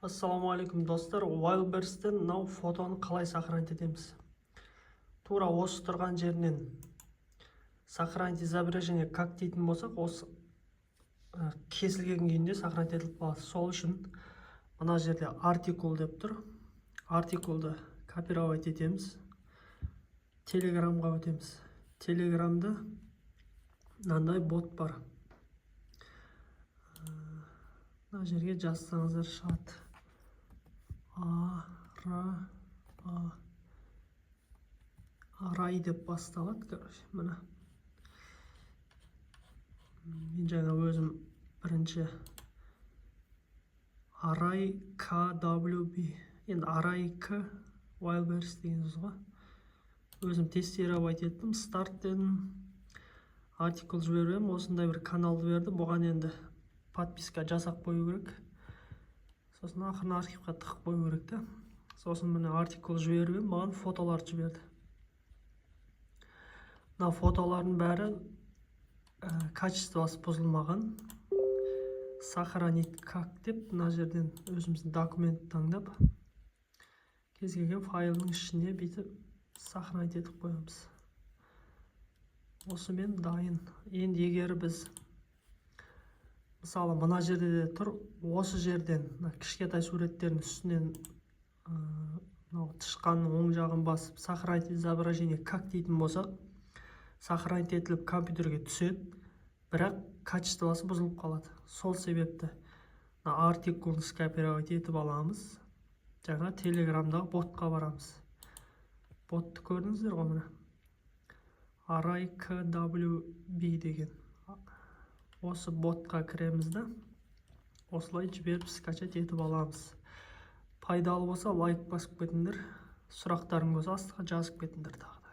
Ассалаумағалейкум, достар! Wildberries'тен мынау фотоны қалай сохранить етеміз? Тура осы тұрған жерінен «Сохранить изображение как» дейтін болсақ, осы кесілген күйінде сохранить етіліп қалады. Сол үшін мына жерде «Артикул» деп тұр, артикулды копировать етеміз, Телеграмға өтеміз. Телеграмда мынандай бот бар. Мына жерге жазсаңыздар шығады: А Р А Арай деп басталады. Короче, міне, мен жаңа өзім бірінші Арай КWB, енді Арай К Wildberries деген сөз ғой, өзім тестировать еттім. «Старт» дедім, артикул жіберіп едім, осындай бір каналды берді. Бұған енді подписка жасап қою керек, сосын ақырын архивқа тығып қою керек та. Сосын, міне, артикул жіберіп едім, маған фотоларды жіберді. Мына фотолардың бәрі качествосы бұзылмаған. «Сохранить как» деп, мына жерден өзіміздің документ таңдап, кез келген файлдың ішіне бүйтіп сохранить етіп қоямыз. Осымен дайын. Енді егер біз, мысалы, мына жерде де тұр, осы жерден, мына кішкентай суреттердің үстінен мынау тышқанның оң жағын басып, «Сохранить изображение как» дейтін болсақ, сохранить етіліп, компьютерге түседі, бірақ качествосы бұзылып қалады. Сол себепті мына артикулын скопировать етіп аламыз, жаңа Телеграмдағы ботқа барамыз. Ботты көрдіңіздер ғой, міне, Арай КWB деген. Осы ботқа кіреміз да, осылай жіберіп, скачать етіп аламыз. Пайдалы болса, лайк басып кетіңдер, сұрақтарың болса, астыға жазып кетіңдер тағы.